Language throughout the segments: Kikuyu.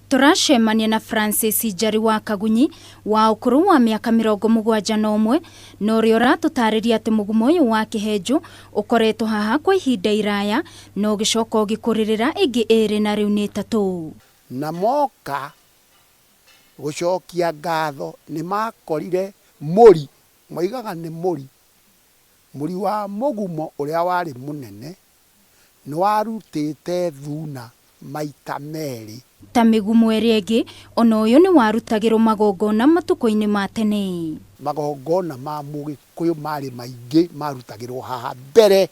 Tũracemania na Francis Njari wa Kagunyi wa ũkũrũ wa mĩaka 71 na ũrĩa ũratũtarĩria atĩ mũgumo ũyũ wa Kĩhenjũ ũkoretwo haha kwa ihinda iraya na ũgĩcoka ũgĩkũrĩrĩra ĩngĩ ĩrĩ na rĩu nĩ ĩtatũ. Na moka gũcokia ngatho nĩ makorire mũri, moigaga nĩ mũri, mũri wa mũgumo ũrĩa warĩ mũnene nĩ warutĩte thuna maita merĩ. Ta mĩgumo ĩrĩa ĩngĩ, ona ũyũ nĩ warutagĩrwo magongona matukũ-inĩ ma tene. Magongona ma Mũgĩkũyũ marĩ maingĩ marutagĩrwo haha mbere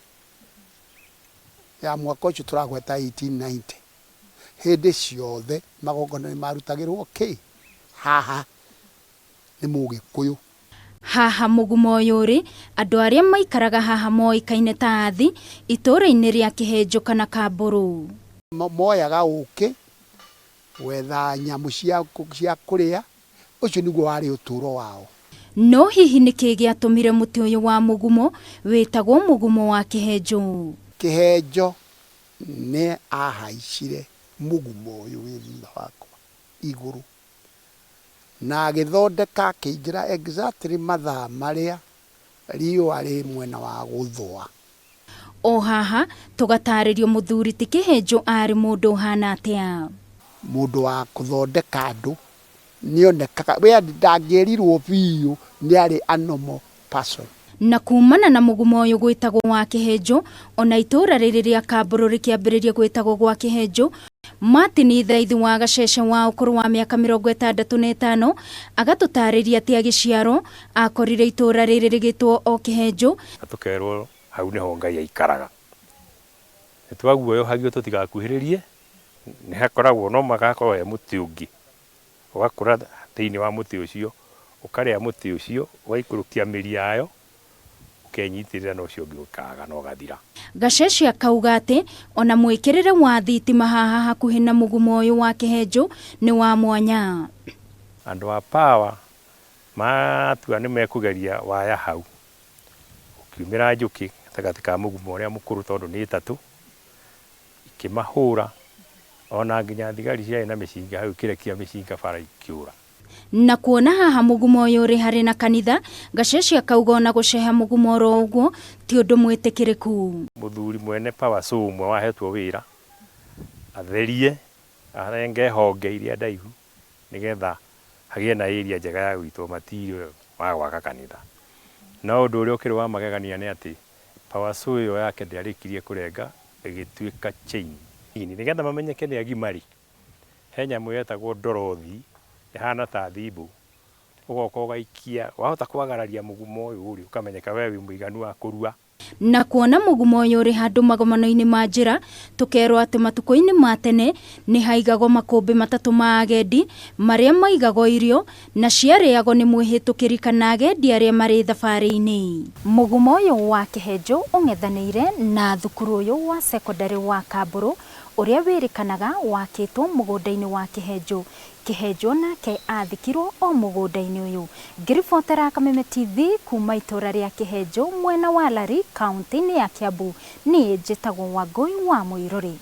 ya mwaka ũcio tũragweta 1890. Hĩndĩ ciothe magongona nĩ marutagĩrwo kĩ haha nĩ Mũgĩkũyũ. Haha mũgumo ũyũ ũrĩ, andũ arĩa maikaraga haha moĩkaine ta athi itũũra-inĩ rĩa Kĩhenjũ kana Kambũrũ. Moyaga ũkĩ gwetha nyamũ cia kũrĩa, ũcio nĩguo warĩ ũtũũro wao. No hihi nĩkĩ gĩatũmire mũtĩ ũyũ wa mũgumo wĩtagwo mũgumo wa Kĩhenjũ? Kĩhenjo nĩ ahaicire mũgumo ũyũ wĩ thutha wakwa igũrũ na agĩthondeka akĩingĩra exactly mathaa marĩa riũa rĩ mwena wa gũthũa. O haha tũgatarĩrio mũthuri ti Kĩhenjũ arĩ mũndũ ũhana atĩa. Mũndũ wa kũthondeka andũ nĩonekaga we ndangĩrirwo biũ nĩ arĩ a normal person. Na kumana na mũgumo ũyũ gwĩtagwo wa Kĩhenjũ, ona itũũra rĩrĩ rĩa Kambũrũ rĩkĩambĩrĩria gwĩtagwo gwa Kĩhenjũ, Martin Thaithi wa Gacece wa ũkũrũ wa mĩaka 65 agatũtarĩria atĩ agĩciarwo akorire itũũra rĩrĩ rĩgĩtwo o Kĩhenjũ. Na tũkerwo hau nĩho Ngai aikaraga. Nĩ twaguoyohagio tũtigakuhĩrĩrie, nĩ hakoragwo no magakorwo he mũtĩ ũngĩ ũgakũra thĩinĩ wa mũtĩ ũcio, ũkarĩa mũtĩ ũcio, ũgaikũrũkia mĩri yayo, ũkenyitĩrĩra na ũcio ũngĩ ũkaga na ũgathira. Gacece akauga atĩ ona mwĩkĩrĩre wa thitima haha hakuhĩ na mũgumo ũyũ wa Kĩhenjũ nĩ wa mwanya. Andũ a power matua nĩ mekũgeria waya hau, ũkiumĩra njũkĩ gatagatĩ ka mũgumo ũrĩa mũkũrũ tondũ nĩ ĩtatũ, ikĩmahũra ona nginya thigari ciarĩ na mĩcinga hau ikĩrekia mĩcinga bara ikĩũra. Na kuona haha mũgumo ũyũ ũrĩ harĩ na kanitha, Gacece akauga ona gũceha mũgumo oro ũguo ti ũndũ mwĩtĩkĩrĩku. Mũthuri mwene power saw ũmwe wahetwo wĩra atherie arenge honge iria ndaihu nĩgetha hagĩe na area njega ya gũitwo material wa gwaka kanitha. No ũndũ ũrĩa ũkĩrĩ wa magegania nĩ atĩ power saw ĩyo yake ndĩarĩkirie kũrenga ĩgĩtuĩka chain. Nĩgetha mamenyeke nĩ agima rĩ, he nyamũ yetagwo ndorothi ĩhana ta thimbũ, ũgoka ũgaikia, wahota kwagararia mũgumo ũyũ rĩ, ũkamenyeka we wĩ mũiganu wa kũrua. Na kuona mũgumo ũyũ ũrĩ handũ magomano-inĩ ma njĩra, tũkerwo atĩ matukũ-inĩ ma tene nĩ haigagwo makũmbĩ matatũ ma agendi marĩa maigagwo irio na ciarĩagwo nĩ mwĩhĩtũkĩri kana agendi arĩa marĩ thabarĩ-inĩ. Mũgumo ũyũ wa Kĩhenjũ ũng'ethanĩire na thukuru ũyũ wa secondary wa Kambũrũ ũrĩa wĩrĩkanaga wakĩtwo mũgũnda-inĩ wa Kĩhenjũ. Kĩhenjũ nake athikirwo o mũgũnda-inĩ ũyũ. Ngĩribotera Kameme TV kuma itũũra rĩa Kĩhenjũ mwena wa Lari kaunti-inĩ ya Kiambu, niĩ njĩtagwo Wangũi wa Mũirũrĩ.